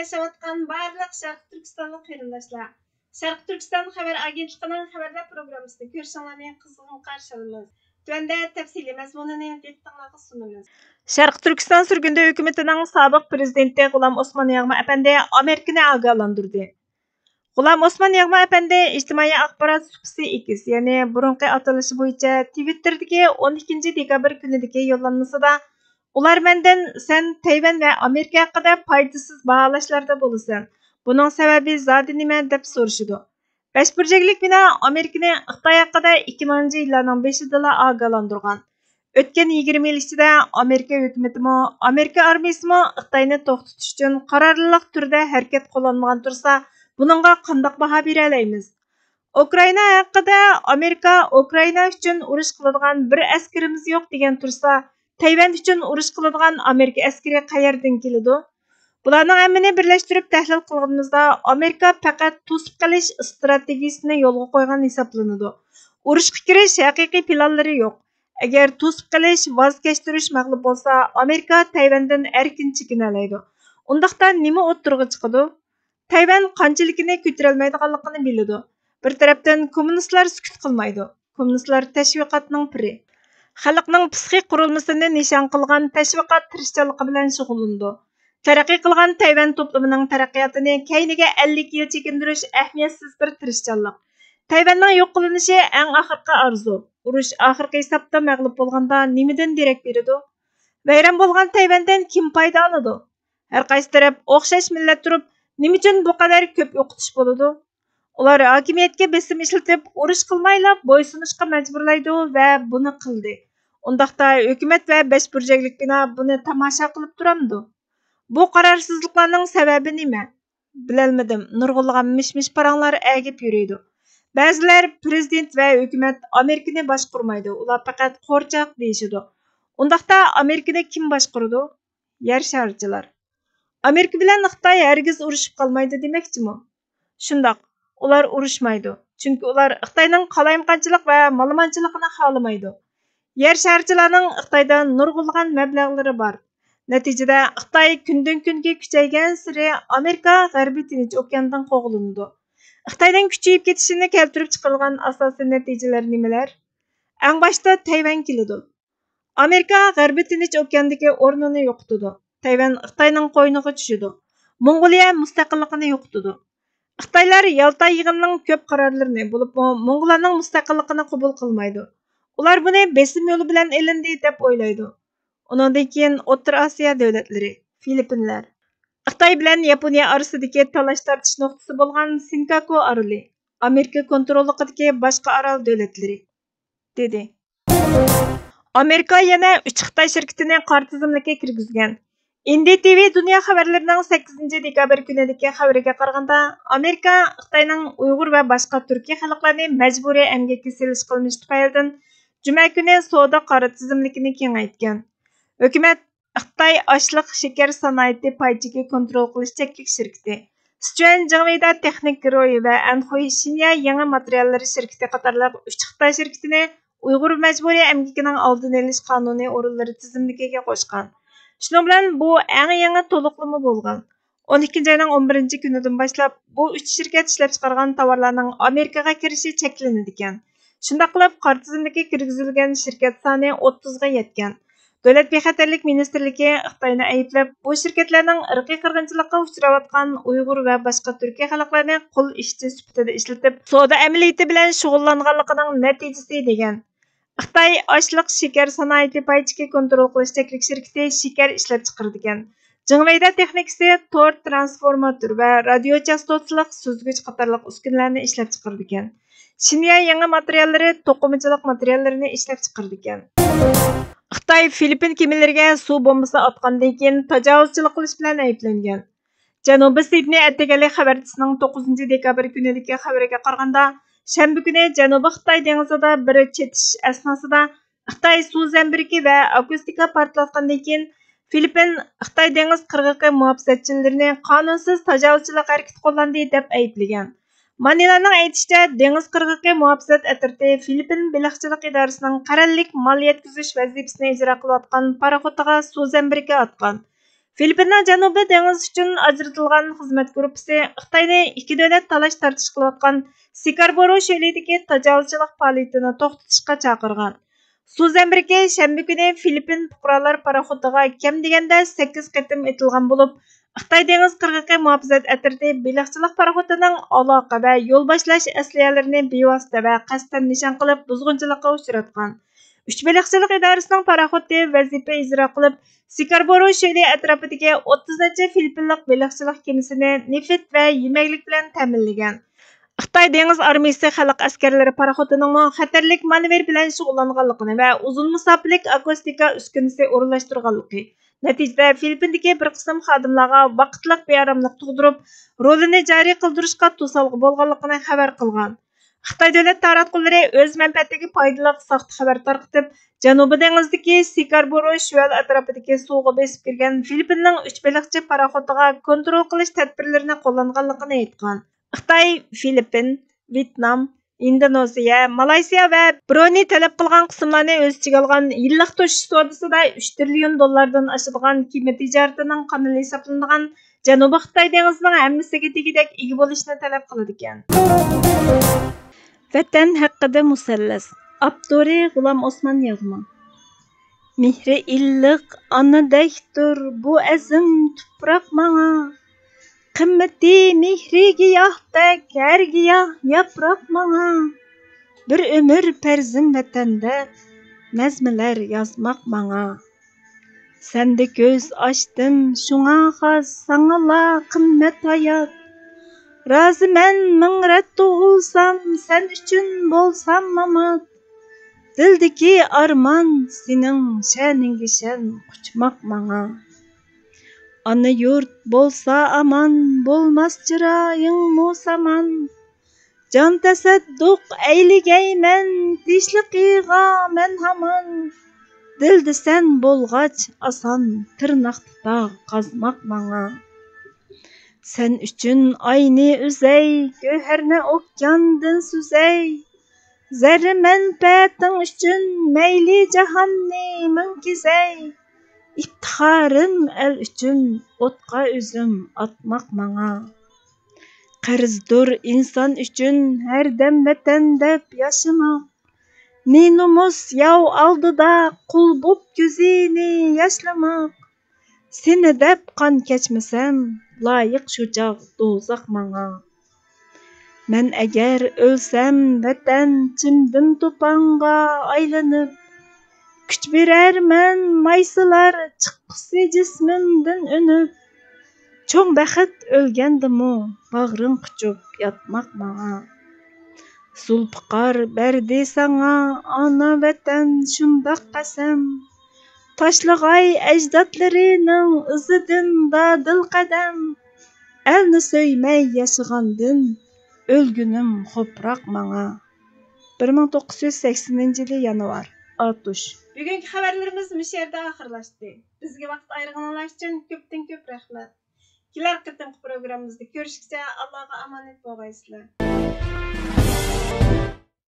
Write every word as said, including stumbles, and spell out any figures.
ياشاۋاتقان بارلىق شەرقىي تۈركىستانلىق قېرىنداشلار، شەرقىي تۈركىستان خەۋەر ئاگېنتلىقىنىڭ خەۋەرلەر پروگراممىسىنى كۆرۈشۈڭلارنى قىزغىن قارشى ئالىمىز. تۆۋەندە تەپسىلىي مەزمۇنىنى دىققىتىڭلارغا سۇنىمىز. شەرقىي تۈركىستان سۈرگۈندە ھۆكۈمىتىنىڭ سابىق پرېزىدېنتى غۇلام ئوسمان ياغما ئەپەندى ئامېرىكىنى ئاگاھلاندۇردى. غۇلام ئوسمان ياغما ئەپەندى ئىجتىمائىي ئاخبارات سۇپىسى ئېكس، يەنى بۇرۇنقى ئاتىلىشى بويىچە تىۋىتتېردىكى ئون ئىككىنچى دېكابىر كۈنىدىكى يوللانمىسىدا، ئۇلار مەندىن سەن تەيۋەن ۋە ئامېرىكا ھەققىدە پايدىسىز باھالاشلاردا بولىسەن، بۇنىڭ سەۋەبى زادى نېمە؟ دەپ سورىشىدۇ. بەش بۇرجەكلىك بىنا ئامېرىكىنى خىتاي ھەققىدە ئىككى مىڭىنچى يىللارنىڭ بېشىدىلا ئاگاھلاندۇرغان. ئۆتكەن يىگىرمە يىل ئىچىدە ئامېرىكا ھۆكۈمىتىمۇ، ئامېرىكا ئارمىيىسىمۇ خىتاينى توختىتىش ئۈچۈن قارارلىق تۈردە ھەرىكەت قوللانمىغان تۇرسا، بۇنىڭغا قانداق باھا بېرەلەيمىز؟ ئۇكرائىنا ھەققىدە ئامېرىكا ئۇكرائىنا ئۈچۈن ئۇرۇش قىلىدىغان بىر ئەسكىرىمىز يوق دېگەن تۇرسا، تەيۋەن ئۈچۈن ئۇرۇش قىلىدىغان ئامېرىكا ئەسكىرى قەيەردىن كېلىدۇ؟ بۇلارنىڭ ھەممىنى بىرلەشتۈرۈپ تەھلىل قىلغىنىمىزدا، ئامېرىكا پەقەت توسۇپ قېلىش ئىستراتېگىيىسىنى يولغا قويغان ھېسابلىنىدۇ. ئۇرۇشقا كىرىش ھەقىقىي پىلانلىرى يوق. ئەگەر توسۇپ قېلىش، ۋاز كەچتۈرۈش مەغلۇپ بولسا، ئامېرىكا تەيۋەندىن ئەركىن چېكىنەلەيدۇ. ئۇنداقتا نېمە ئوتتۇرىغا چىقىدۇ؟ تەيۋەن قانچىلىكىنى كۆتۈرەلمەيدىغانلىقىنى بىلىدۇ. بىر تەرەپتىن كوممۇنىستلار سۈكۈت قىلمايدۇ. كوممۇنىستلار تەشۋىقاتنىڭ پىرى. خەلقنىڭ پسىخىك قۇرۇلمىسىنى نىشان قىلغان تەشۋىقات تىرىشچانلىقى بىلەن شۇغۇللىنىدۇ. تەرەققىي قىلغان تەيۋەن توپلىمىنىڭ تەرەققىياتىنى كەينىگە ئەللىك يىل چېكىندۈرۈش ئەھمىيەتسىز بىر تىرىشچانلىق. تەيۋەننىڭ يوق قىلىنىشى ئەڭ ئاخىرقى ئارزۇ. ئۇرۇش ئاخىرقى ھېسابتا مەغلۇپ بولغاندا نېمىدىن دېرەك بېرىدۇ؟ ۋەيران بولغان تەيۋەندىن كىم پايدا ئالىدۇ؟ ھەر قايسى تەرەپ ئوخشاش مىللەت تۇرۇپ، نېمە ئۈچۈن بۇ قەدەر كۆپ يوقىتىش بولىدۇ؟ ئۇلار ھاكىمىيەتكە بېسىم ئىشلىتىپ، ئۇرۇش قىلمايلا بويسۇنۇشقا مەجبۇرلايدۇ ۋە بۇنى قىلدى. ئۇنداقتا ھۆكۈمەت ۋە بەش بۇرجەكلىك بىنا بۇنى تاماشا قىلىپ تۇرامدۇ؟ بۇ قارارسىزلىقلارنىڭ سەۋەبى نېمە؟ بىلەلمىدىم، نۇرغۇنلىغان مىش-مىش پاراڭلار ئەگىپ يۈرىدۇ. بەزىلەر پرېزىدېنت ۋە ھۆكۈمەت ئامېرىكىنى باشقۇرمايدۇ، ئۇلار پەقەت قورچاق دېيىشىدۇ. ئۇنداقتا ئامېرىكىنى كىم باشقۇرىدۇ؟ يەر شارچىلار. ئامېرىكا بىلەن خىتاي ھەرگىز ئۇرۇشۇپ قالمايدۇ دېمەكچىمۇ؟ شۇنداق، ئۇلار ئۇرۇشمايدۇ. چۈنكى ئۇلار خىتاينىڭ قالايمىقانچىلىق ۋە مالىمانچىلىقىنى خالىمايدۇ. يەر شارچىلارنىڭ خىتايدا نۇرغۇنلىغان مەبلەغلىرى بار. نەتىجىدە، خىتاي كۈندىن-كۈنگە كۈچەيگەنسېرى ئامېرىكا غەربىي تىنچ ئوكياندىن قوغلىنىدۇ. خىتاينىڭ كۈچىيىپ كېتىشىنى كەلتۈرۈپ چىقىرىلغان ئاساسىي نەتىجىلەر نېمىلەر؟ ئەڭ باشتا تەيۋەن كېلىدۇ. ئامېرىكا غەربىي تىنچ ئوكياندىكى ئورنىنى يوقىتىدۇ. تەيۋەن خىتاينىڭ قوينىغا چۈشىدۇ. موڭغۇلىيە مۇستەقىللىقىنى يوقىتىدۇ. خىتايلار يالتا يىغىنىنىڭ كۆپ قارارلىرىنى، بولۇپمۇ موڭغۇللارنىڭ مۇستەقىللىقىنى قوبۇل قىلمايدۇ. ئۇلار بۇنى بېسىم يولى بىلەن ئېلىندى دەپ ئويلايدۇ. ئۇنىڭدىن كېيىن ئوتتۇرا ئاسىيا دۆلەتلىرى، فىلىپپىنلەر. خىتاي بىلەن ياپونىيە ئارىسىدىكى تالاش-تارتىش نۇقتىسى بولغان سىنكاكۇ ئارىلى، ئامېرىكا كونتروللۇقىدىكى باشقا ئارال دۆلەتلىرى، دېدى. ئامېرىكا يەنە ئۈچ خىتاي شىركىتىنى قارا تىزىملىككە كىرگۈزگەن. ئېن دى تى ۋى دۇنيا خەۋەرلىرىنىڭ سەككىزىنچى دېكابىر كۈنىدىكى خەۋىرىگە قارىغاندا، ئامېرىكا خىتاينىڭ ئۇيغۇر ۋە باشقا تۈركىي خەلقلەرنى مەجبۇرىي ئەمگەككە سېلىش قىلمىشى تۈپەيلىدىن جۈمە كۈنى سودا قارا تىزىملىكىنى كېڭەيتكەن. ھۆكۈمەت خىتاي ئاشلىق شېكەر سانائىتى پاي چېكى كونترول قىلىش چەكلىك شىركىتى، سىچۈەن جىڭۋېيدا تېخنىك گىروي ۋە ئەنخۇي شىنيا يېڭى ماتېرىياللىرى شىركىتى قاتارلىق ئۈچ خىتاي شىركىتىنى ئۇيغۇر مەجبۇرىي ئەمگىكىنىڭ ئالدىنى ئېلىش قانۇنى ئورۇنلىرى تىزىملىكىگە قوشقان. شۇنىڭ بىلەن بۇ ئەڭ يېڭى تولۇقلىما بولغان. ئون ئىككىنچى ئاينىڭ ئون بىرىنچى كۈنىدىن باشلاپ، بۇ ئۈچ شىركەت ئىشلەپچىقارغان تاۋارلارنىڭ ئامېرىكىغا كىرىشى چەكلىنىدىكەن. شۇنداق قىلىپ، قارا تىزىملىككە كىرگۈزۈلگەن شىركەت سانى ئوتتۇزغا يەتكەن. دۆلەت بىخەتەرلىك مىنىستىرلىكى خىتاينى ئەيىبلەپ، بۇ شىركەتلەرنىڭ ئىرقىي قىرغىنچىلىققا ئۇچراۋاتقان ئۇيغۇر ۋە باشقا تۈركىي خەلقلەرنى قۇل ئىشچى سۈپىتىدە ئىشلىتىپ، سودا ئەمەلىيىتى بىلەن شۇغۇللانغانلىقىنىڭ نەتىجىسى، دېگەن. خىتاي ئاشلىق شېكەر سانائىتى پاي چېكى كونترول قىلىش چەكلىك شىركىتى شېكەر ئىشلەپچىقىرىدىكەن. جىڭۋېيدا تېخنىكىسى تور ترانسفورماتور ۋە رادىيو چاستوتىلىق سۈزگۈچ قاتارلىق ئۈسكۈنىلەرنى ئىشلەپچىقىرىدىكەن. شىنيا يېڭى ماتېرىياللىرى توقۇمىچىلىق ماتېرىياللىرىنى ئىشلەپچىقىرىدىكەن. خىتاي فىلىپپىن كېمىلىرىگە سۇ بومبىسى ئاتقاندىن كېيىن تاجاۋۇزچىلىق قىلىش بىلەن ئەيىبلەنگەن. جەنۇبىي سىدنېي ئەتىگەنلىك خەۋەرچىسىنىڭ توققۇزىنچى دېكابىر كۈنىدىكى خەۋىرىگە قارىغاندا، شەنبە كۈنى جەنۇبىي خىتاي دېڭىزىدا بىر چېتىش ئەسناسىدا خىتاي سۇ زەمبىرىكى ۋە ئاكۇستىكا پارتلاتقاندىن كېيىن، فىلىپپىن خىتاي دېڭىز قىرغىقى مۇھاپىزەتچىلىرىنى قانۇنسىز تاجاۋۇزچىلىق ھەرىكىتى قوللاندى دەپ ئەيىبلىگەن. مانىلانىڭ ئېيتىشىچە، دېڭىز قىرغىقى مۇھاپىزەت ئەترىتى فىلىپپىن بېلىقچىلىق ئىدارىسىنىڭ قەرەللىك مال يەتكۈزۈش ۋەزىپىسىنى ئىجرا قىلىۋاتقان پاراخوتىغا سۇ زەمبىرىكى ئاتقان. فىلىپپىننىڭ جەنۇبىي دېڭىز ئۈچۈن ئاجرىتىلغان خىزمەت گۇرۇپپىسى خىتاينى ئىككى دۆلەت تالاش-تارتىش قىلىۋاتقان سىكاربورو شۆلىسىدىكى تاجاۋۇزچىلىق پائالىيىتىنى توختىتىشقا چاقىرغان. سۇ زەمبىرىكى شەنبە كۈنى فىلىپپىن پۇقرالار پاراخوتىغا كەم دېگەندە سەككىز قېتىم ئېتىلغان بولۇپ، خىتاي دېڭىز قىرغىقى مۇھاپىزەت ئەترىتى بېلىقچىلىق پاراخوتىنىڭ ئالاقە ۋە يول باشلاش ئەسلىھەلىرىنى بىۋاسىتە ۋە قەستەن نىشان قىلىپ بۇزغۇنچىلىققا ئۇچراتقان. ئۈچ بېلىقچىلىق ئىدارىسىنىڭ پاراخوتى ۋەزىپە ئىجرا قىلىپ، سىكاربورو شۆلى ئەتراپىدىكى ئوتتۇز نەچچە فىلىپپىنلىق بېلىقچىلىق كېمىسىنى نېفىت ۋە يېمەكلىك بىلەن تەمىنلىگەن. خىتاي دېڭىز ئارمىيىسى خەلق ئەسكەرلىرى پاراخوتىنىڭمۇ خەتەرلىك مانېۋىر بىلەن شۇغۇللانغانلىقىنى ۋە ئۇزۇن مۇساپىلىك ئاكۇستىكا ئۈسكۈنىسى ئورۇنلاشتۇرغانلىقى نەتىجىدە فىلىپپىندىكى بىر قىسىم خادىملارغا ۋاقىتلىق بىئاراملىق تۇغدۇرۇپ، رولىنى جارى قىلدۇرۇشقا توسالغۇ بولغانلىقىنى خەۋەر قىلغان. خىتاي دۆلەت تاراتقۇلىرى ئۆز مەنپەئەتىگە پايدىلىق ساختا خەۋەر تارقىتىپ، جەنۇبىي دېڭىزدىكى سىكاربورو شۈۋەل ئەتراپىدىكى سۇغا بېسىپ كىرگەن فىلىپپىننىڭ ئۈچ بېلىقچى پاراخوتىغا كونترول قىلىش تەدبىرلىرىنى قوللانغانلىقىنى ئېيتقان. خىتاي فىلىپپىن، ۋيېتنام، ئىندونېزىيە، مالايسىيا ۋە برۇنېي تەلەپ قىلغان قىسىملارنى ئۆز ئىچىگە ئالغان يىللىق توشۇش سودىسىدا ئۈچ تىرىليون دوللاردىن ئاشىدىغان كېمە تىجارىتىنىڭ قانىلى ھېسابلىنىدىغان جەنۇبىي خىتاي دېڭىزىنىڭ ھەممىسىگە تېگىدەك ئىگە بولۇشنى تەلەپ قىلىدىكەن. ۋەتەن ھەققىدە مۇسەللەس. ئاپتورى غۇلام ئوسمان ياغما. مېھرى ئىللىق ئانىدەكتۇر بۇ ئەزىم تۇپراق ماڭا. قىممىتى مېھرى گىياھتەك ھەر گىياھ ياپراق ماڭا. بىر ئۆمۈر پەرزىم ۋەتەن دەپ نەزمىلەر يازماق ماڭا. سەندە كۆز ئاچتىم شۇڭا خاس ساڭىلا قىممەت ھايات. رازىمەن مىڭ رەت تۇغۇلسام سەن ئۈچۈن بولسام مامات. دىلدىكى ئارمان سېنىڭ شەنىڭگە شەن قۇچماق ماڭا. ئانا يۇرت بولسا ئامان، بولماس چىرايىڭمۇ سامان. جان تەسەددۇق ئەيلىگەيمەن تىنچلىقىغا مەن ھامان. دىلدا سەن بولغاچ ئاسان تىرناقتا تاغ قازماق ماڭا. سەن ئۈچۈن ئاينى ئۈزەي، گۆھەرنى ئوكياندىن سۈزەي. زەررە مەنپەئەتىڭ ئۈچۈن مەيلى جاھاننى مىڭ كېزەي. ئىپتىخارىم ئەل ئۈچۈن ئوتقا ئۆزۈم ئاتماق ماڭا. قەرزدۇر ئىنسان ئۈچۈن ھەردەم ۋەتەن دەپ ياشىماق. نى-نومۇس ياۋ ئالدىدا قۇل بوپ كۆزىنى ياشلىماق. سېنى دەپ قان كەچمىسەم، لايىق شۇ چاغ دوزاخ ماڭا. مەن ئەگەر ئۆلسەم، ۋەتەن چىمدىم توپاڭغا ئايلىنىپ، كۈچ بېرەرمەن مايسىلار چىققۇسى جىسمىمدىن ئۈنۈپ. چوڭ بەخت ئۆلگەندىمۇ باغرىڭ قۇچۇپ ياتماق ماڭا. زۇلپىقار بەردى ساڭا ئانا ۋەتەن شۇنداق قەسەم. تاشلىغاي ئەجدادلىرىنىڭ ئىزىدىن دادىل قەدەم. ئەلنى سۆيمەي ياشىغاندىن، ئۆلگىنىم خوپراق ماڭا. بىر مىڭ توققۇز يۈز سەكسىنىنچى يىلى يانۋار، ئاتۇش. بۈگۈنكى خەۋەرلىرىمىز مۇشۇ يەردە ئاخىرلاشتى. بىزگە ۋاقىت ئايرىغىنىڭلار ئۈچۈن كۆپتىن كۆپ رەھمەت. كېلەر قېتىمقى پروگراممىمىزدا كۆرۈشكىچە ئاللاغا ئامانەت بولغايسىلەر.